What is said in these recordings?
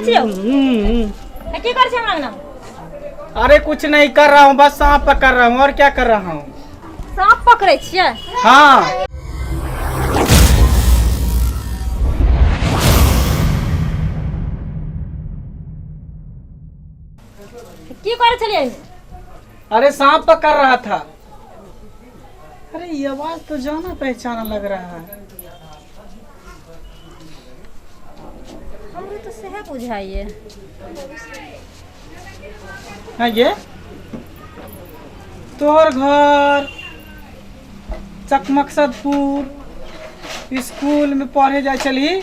छियौ? ए, की करै छी हमरा अंगना? अरे कुछ नहीं कर रहा हूँ, बस सांप पकड़ रहा हूँ, और क्या कर रहा हूँ। साँप पकड़ै छियै? हाँ। की करै छलियै एहिमे? अरे सांप पकड़ रहा था। अरे ये आवाज तो जाना पहचाना लग रहा है। हमरो तऽ सएह बुझाइए। हाँ, ये तोहर घर चकमकसदपुर स्कूल में पढ़े जाए छली,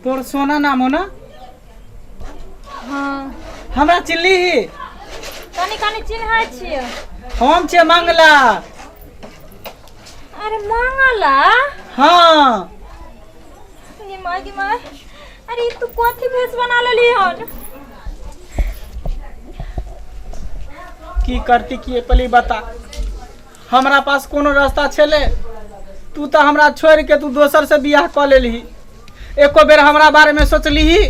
तोर सोना नाम हो ना? हाँ। हमरा चिल्ली ही? कनी कनी चिन्है छियै। हम छियै मंगला। अरे मंगला? हाँ। गे माय, गे माय, अरे ई तू कथी भेष बना लेली हन? की करती की पहले बता, हमरा पास कोनो रास्ता छलै? तू तऽ हमरा छोड़ि के तू दोसर से बियाह कऽ लेलही, एको बेर हमरा बारे में सोचलीही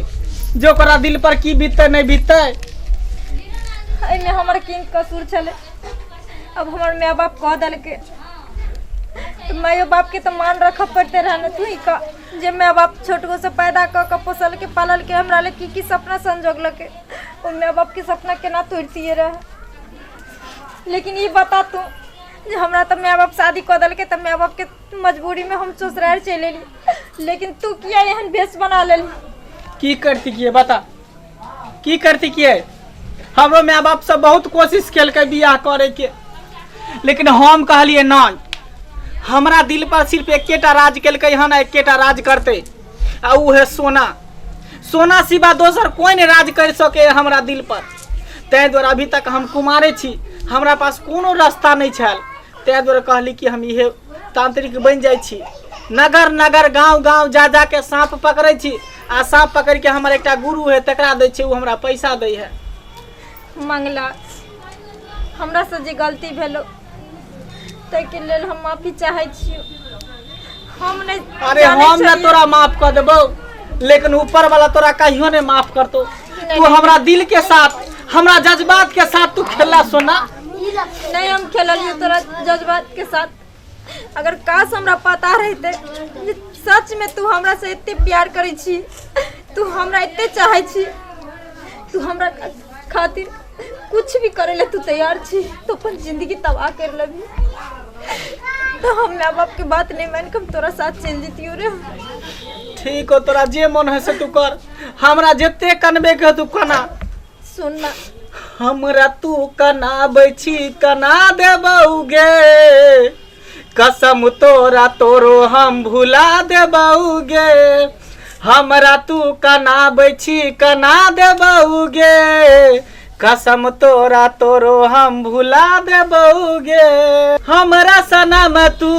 जे ओकरा दिल पर की बीतते नहीं बीतते? एहिमे हमर की कसूर छलै? अब हमर माय बाप कह देलकै तऽ मायो बापके तऽ मान रखऽ पड़ते रहै ने। तू ही कह जे माय बाप छोटगो से पैदा कऽ कऽ पोसलकै पाललकै, हमरा लए की की सपना संजोगलकै, ओ माय बापके सपना केना तोड़ितियै रहै? लेकिन ई बता तू जे हमरा तऽ माय बाप शादी कऽ देलकै तऽ माय बापके मजबूरीमे हम ससुरारि चलि एली, लेकिन तू किया एहन भेष बना लेली? की करती किए बता, की करती किए? हमरो माय बाप सब बहुत कोशिश केलकै बियाह करे के, लेकिन हम कहलिए नहीं, हमरा दिल पर सिर्फ एकेटा राज केलकै हन, एकेटा राज करते, आ उ है सोना। सोना सिवा दोसर कोई नहीं राज कर सके हमरा दिल पर। ताहि दुआरे अभी तक हम कुमारे छी, हमरा पास कोनो रास्ता नहीं छल, ताहि दुआरे कहली कि हम इहे तांत्रिक बनि जाइ छी। नगर नगर गांव गांव जा जा के साँप पकड़ै छी, आ साँप पकड़ के हमर एकटा गुरु है तकरा दै छै, ओ हमरा पैसा दै है। मंगला, हमरा से जे गलती भेलो ताहिके लेल हम माफी चाहै छियो। हम नहि अरे जानै हम ने छलियै। तोरा माफ कर देबौ, लेकिन ऊपर वाला तोरा कहियो नहीं माफ करतो। तू हमरा दिल के साथ, हमरा जज्बात के साथ तू खेला सोना। नहीं, हम खेललियो तोरा जज्बात के साथ। अगर काश हमरा पता रहते जे सच में तू हमरा से एते प्यार करै छी, तू हमरा एते चाहै छी, तू हमरा खातिर कुछ भी करे ला तू तैयार छी, तो अपन जिंदगी तबाह कर लेबी, तो हम माँ बाप के बात नहीं मान के हम तोरा साथ चल जतियो रे। ठीक हो, तोरा जे मन है से तू कर, हमरा जते कनबे के हो तू कना। सुन ना। हमरा तू कनाबै छी कना देबौ गे, कसम तोरा तोरो हम भुला देबौ गे। हमरा तू कनाबै छी कना देबौ गे, कसम तोरा तोरो हम भुला देबौ गे। हमरा सनम तू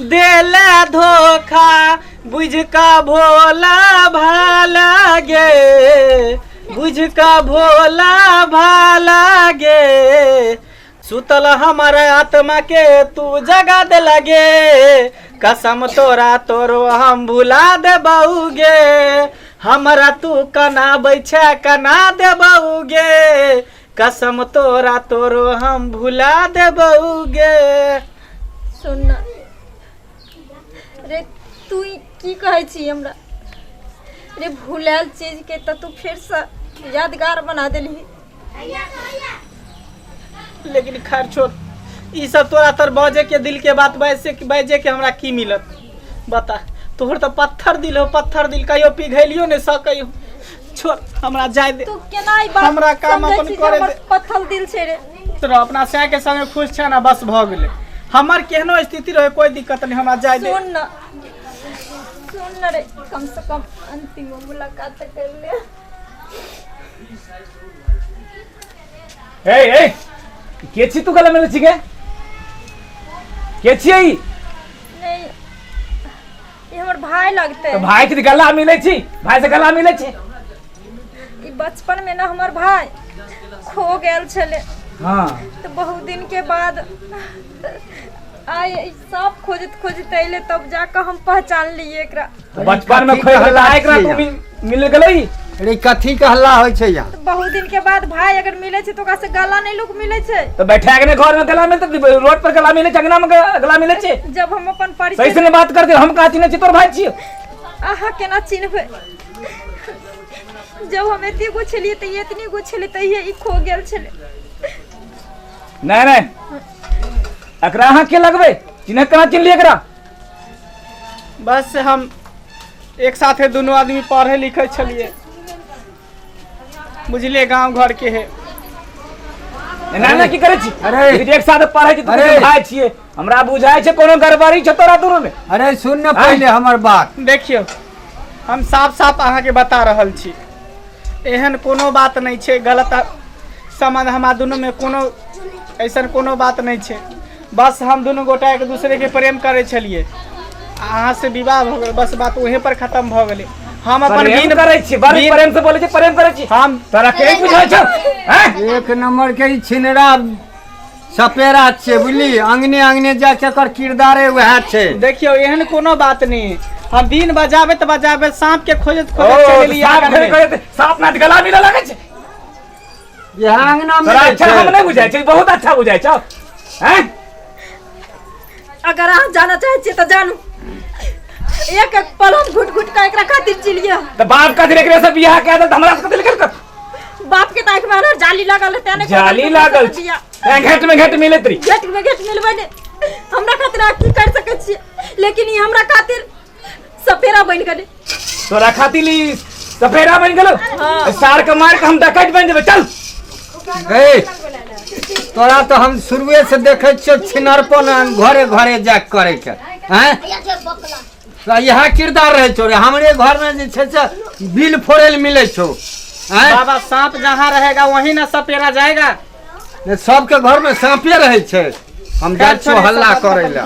देले धोखा, बुझ का भोला भाला गे, बुझ का भोला भाला गे। सुतल हमर आत्मा के तू जगा दे लगे, कसम तोरा तोरो हम भुला देबौ गे। हमरा तू कनाबै छै कना देबौ गे, कसम तोरा तोरो हम भुला देबौ गे। सुन ना रे, तू ई की कहै छी हमरा रे? भुलायल चीज के तऽ तू फेरसँ यादगार बना देलही। लेकिन खैर छोड़ ई सब, तोरा तर बजे के दिल के बात बाजे के बाजे के हमरा की मिलत बता? तोहर तऽ पत्थर दिल हो, पत्थर दिल, कहियो पिघलियो नहीं सकै हो। छोड़, हमरा जाय दे। तू केना ई बात हमरा काम समझै अपन छी जे करे हमर दे। पत्थर दिल छै रे? तोरा अपना सै के संगे खुश छै ना, बस भऽ गेलै। हमर केहनो स्थिति रहे कोई दिक्कत नहीं, हमरा जाय दे। सुन ना, सुन ना रे, कम से कम अंतिम मुलाकात तऽ कर ले। ए ए, के छी तू गला मिलै छी गे? के छियै ई? नहीं, ई हमर भाई लगते। तऽ भाई के गला मिलै छी? भाई से गला मिलै छी? ई बचपन में ना हमर भाई खो गेल छले। तो बहुत दिन के बाद आइ ई साँप खोजैत खोजैत अयलै तब जाकऽ हम पहचान लियै एकरा। तऽ बचपन में कथी खोइ के गेल हल्ला एकरा छियै तू यहाँ? मिल गेलै। अरे कथी के हल्ला होइ छै यहाँ? तऽ बहुत दिन के बाद भाई अगर मिले छै तऽ ओकरा से गला नहि लोक मिले छै। तऽ बैठा के ने घर में गला मिलते, रोड पर गला मिले छै, अंगना में गला मिले छै। जब हम अपन सही परिचय से ने बात करते, हम कहाँ चिन्है छी, तोर भाई छियै। अहाँ केना चिन्हबै? जब हम एते गो छलियै तऽ ई एतनी गो छलै तहिये ई खो गेल छलै। नहीं नहीं, एकरा अहाँ के लगबै? चिन्ह केना चिन्हलियै एकरा? बस हम एक साथे दुनू आदमी पढ़े लिखे छलिए, बुझलिए, गांव घर के है। ना ना, की करै छी? अरे। अरे एक साथ पढ़ै छी, तू अरे। भाई छियै, हमरा बुझाइ छै कोनो गड़बड़ी छै तोरा दुनू में। अरे सुन ने पहिले हमर बात। देखियौ, हम साफ साफ अहाँके बता रहल छी, एहन कोनो बात नहि छै, गलत संबंध हमरा दुनूमे कोनो ऐसन कोनो बात नहि छै। बस हम दुनू गोटा एक दूसरेके प्रेम करै छलियै, अहाँ से विवाह भऽ गेल, बस बात वहीं पर खत्म भऽ गेलै। हम अपन प्रेम बिन करै छी, बड़ प्रेम से बोलै छी, प्रेम करै छी। हम तोरा के बुझाइ छौ हैं? एक नंबर के ई छिनरा सपेरा छियै, बुझली? अंगने अंगने जा के एकर किरदारे वएह छै। देखियौ, एहन कोनो बात नहि, हम बीन बजाबैत बजाबैत साँप के खोजैत ओ खोजैत चलि एलियै साँप आंगन में। खोजैत खोजैत साँप नाथ गला मिलऽ लगै छै। इएह अंगना तोरा में अच्छा हम नहि बुझाइ छै, बहुत अच्छा बुझाइ छौ हैं? अगर अहाँ जानऽ चाहै छियै तऽ जानू, एक एक पल हम घुट घुट कऽ एकरा खातिर जिलियै। तऽ बाप कथी एकरे से बियाह कए देल तऽ हमरा से कथी लिखल कर? बाप के तऽ आँखि में अरहर जाली लागल है, तें नहि जाली लागल छै। तें घेट में घेट मिलैत रही। घेट में घेट मिलबै ने। हमरा खातिर अहाँ की कर सकै छियै, लेकिन ई हमरा खातिर सपेरा बनि गेलै। तोरा खातिर ई सपेरा बनि गेलो? हाँ। सार के मार के हम डकैत बनि जेबै, चल। हे, तोरा तऽ हम शुरुए से देखै छियौ छिनरपन घरे घरे जा करे के हैं, तऽ इएह किरदार रहै छौ रे। हमरे घरमे जे छै से बिल फोड़ै लए मिलै छौ आँय? बाबा, सांप जहाँ रहेगा वहीं ना सपेरा जाएगा। सबके घरमे साँपे रहै छै। हम जाइ छियौ छोड़ियौ, हल्ला सब करै लए।